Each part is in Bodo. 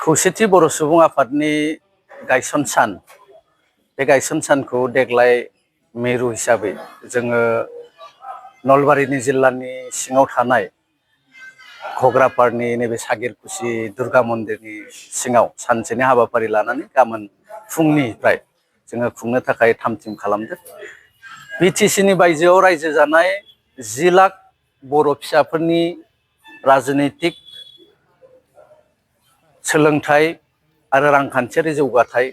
खौसेथि बर' सुबुं आफादनि गायसन सान बे गायसन सानखौ देग्लाय मिरु हिसाबै जोङो नलबारिनि जिल्लानि सिङाव थानाय घग्रापारनि नैबे सागिरकुसि दुर्गा मन्दिरनि सिङाव सानसेनि हाबाफारि लानानै गाबोन फुंनिफ्राय जोङो खुंनो थाखाय थाम-थिम खालामदों। बिटिसिनि बायजोआव रायजो जानाय 10 लाख बर' फिसाफोरनि राजनैतिक सोलोंथाइ आरो रांखान्थियारि जौगाथाय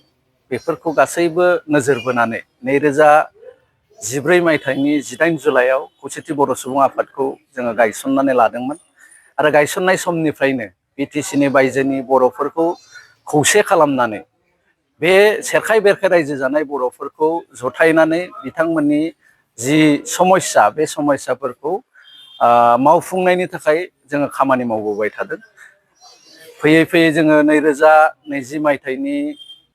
बेफोरखौ गासैबो नोजोर बोनानै 2014 मायथाइनि 18 जुलाइआव खौसेथि बर' सुबुं आफादखौ जोङो गायसननानै लादोंमोन आरो गायसननाय समनिफ्रायनो बिटिसिनि बायजोनि बर'फोरखौ खौसे खालामनानै बे सेरखाय बेरखाय रायजो जानाय बर'फोरखौ जथायनानै बिथांमोननि जि समस्या बे समस्याफोरखौ मावफुंनायनि थाखाय जोङो खामानि मावबोबाय थादों। फैयै फैयै जोङो 2020 मायथाइनि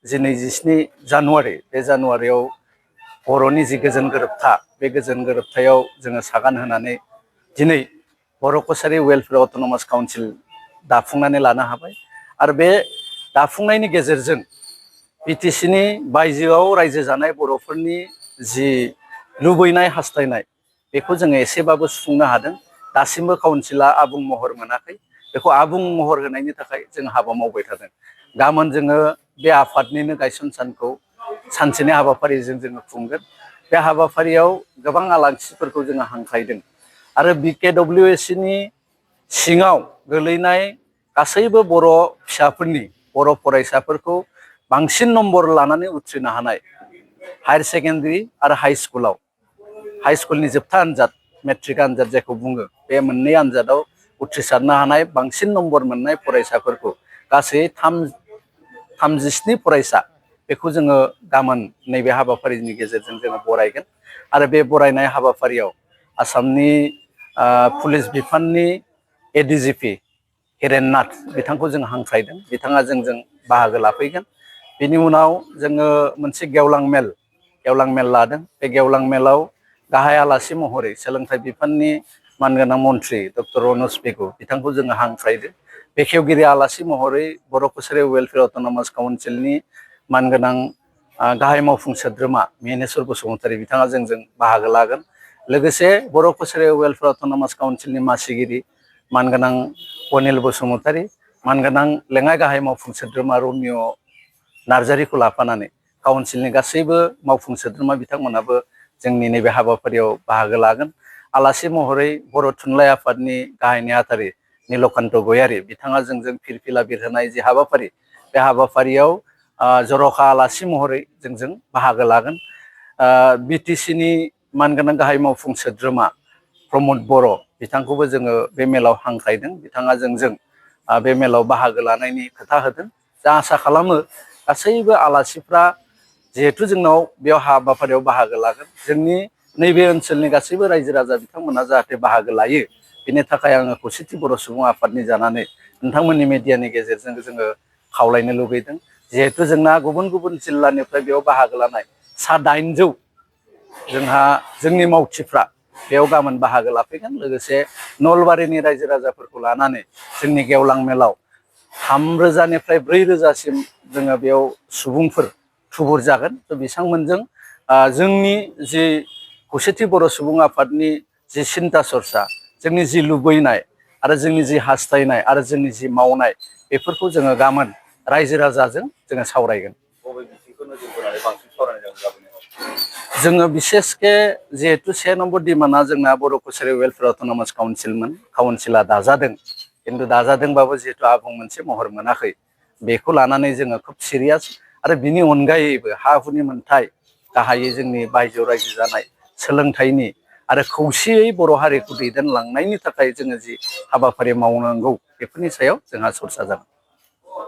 27 जानुवारि बे जानुवारियाव बर'नि जि गोजोन गोरोबथा बे गोजोन गोरोबथायाव जोङो सागान होनानै दिनै बर' कसारि वेलफेयार अट'नमास काउन्सिल दाफुंनानै लानो हाबाय आरो बे दाफुंनायनि गेजेरजों बिटिसिनि बायजोआव रायजो जानाय बर'फोरनि जि लुबैनाय हास्थायनाय बेखौ जोङो एसेबाबो सुफुंनो हादों। दासिमबो काउन्सिला आबुं महर मोनाखै। बेखौ आबुं महर होनायनि थाखाय जों हाबा मावबाय थादों। गाबोन जोङो बे आफादनिनो गायसन सानखौ सानसेनि हाबाफारिजों जोङो खुंगोन। बे हाबाफारियाव गोबां आलासिफोरखौ जोङो हांख्रायदों आरो BKWSनि सिङाव गोलैनाय गासैबो बर' फिसाफोरनि बर' फरायसाफोरखौ बांसिन नम्बर लानानै उथ्रिनो हानाय हायार सेकेन्डारि आरो हाइ स्कुलनि जोबथा आनजाद मेट्रिक आनजाद जायखौ बुङो बे मोननै आनजादाव उथ्रिसारनो हानाय बांसिन नम्बर मोननाय फरायसाफोरखौ गासै 37 फरायसा बेखौ जोङो गाबोन नैबे हाबाफारिनि गेजेरजों जोङो बरायगोन आरो बे बरायनाय हाबाफारियाव आसामनि पुलिस बिफाननि ADGP हिरेन नाथ बिथांखौ जों हांख्रायदों। बिथाङा जोंजों बाहागो लाफैगोन। बिनि उनाव जोङो मोनसे गेवलां मेल लादों। बे गेवलां मेलाव गाहाय आलासि महरै सोलोंथाइ बिफाननि मानगोनां मन्थ्रि डक्टर रनज पेगु बिथांखौ जोङो हांख्रायदों। बेखेवगिरि आलासि महरै बर' कसारि वेलफेयार अट'नमास काउन्सिलनि मानगोनां गाहाय मावफुं सोद्रोमा मिनेस्वर बसुमतारी बिथाङा जोंजों बाहागो लागोन। लोगोसे बर' कसारि वेलफेयार अट'नमास काउन्सिलनि मासिगिरि मानगोनां अनिल बसुमतारी, मानगोनां लेङाइ गाहाय मावफुं सोद्रोमा रमिय नार्जारिखौ लाफानानै काउन्सिलनि गासैबो मावफुं सोद्रोमा बिथांमोनाबो जोंनि नैबे हाबाफारियाव बाहागो लागोन। आलासि महरै बर' थुनलाइ आफादनि गाहाय नेहाथारि नीलकान्त गयारी बिथाङा जोंजों फिरफिला बिरहोनाय जि हाबाफारि बे हाबाफारियाव जर'खा आलासि महरै जोंजों बाहागो लागोन। बिटिसिनि मानगोनां गाहाय मावफुं सोद्रोमा प्रमद बर' बिथांखौबो जोङो बे मेलाव हांख्रायदों। बिथाङा जोंजों बे मेलाव बाहागो लानायनि खोथा होदों। जा आसा खालामो गासैबो आलासिफ्रा जिहेथु जोंनाव बेयाव हाबाफारियाव बाहागो लागोन जोंनि नैबे ओनसोलनि गासैबो रायजो राजा बिथांमोना जाहाथे बाहागो लायो बेनि थाखाय आङो खौसेथि बर' सुबुं आफादनि जानानै नोंथांमोननि मेडियानि गेजेरजों जोङो खावलायनो लुबैदों। जिहेथु जोंना गुबुन गुबुन जिल्लानिफ्राय बेयाव बाहागो लानाय 850 जोंहा जोंनि मावथिफ्रा बेयाव गाबोन बाहागो लाफैगोन। लोगोसे नलबारिनि रायजो राजाफोरखौ लानानै जोंनि गेवलां मेलाव 3000निफ्राय 4000सिम जोङो बेयाव सुबुंफोर थुबुर जागोन। बिथांमोनजों जोंनि जि खौसेथि बर' सुबुं आफादनि जि सिन्था सरसा, जोंनि जि लुबैनाय आरो जोंनि जि हास्थायनाय आरो जोंनि जि मावनाय बेफोरखौ जोङो गाबोन रायजो राजाजों जोङो सावरायगोन। बबे बिथिंखौ नोजोर बोनानै बांसिन सावरायनाय जागोन? जोङो बिसेसके जिहेतु 1 नम्बर डिमान्डआ जोंना बर' कसारि वेलफेयार अट'नमास काउन्सिलमोन। काउन्सिला दाजादों, खिन्थु दाजादोंबाबो जिहेतु आबुं मोनसे महर मोनाखै। बेखौ लानानै जोङो खोब सिरियास आरो बिनि अनगायैबो हा हुनि मोनथाय गाहायै जोंनि बायजोआव रायजो जानाय सोलोंथाइनि आरो खौसेयै बर' हारिखौ दैदेनलांनायनि थाखाय जोङो जि हाबाफारि मावनांगौ बेफोरनि सायाव जोंहा सरसा जागोन।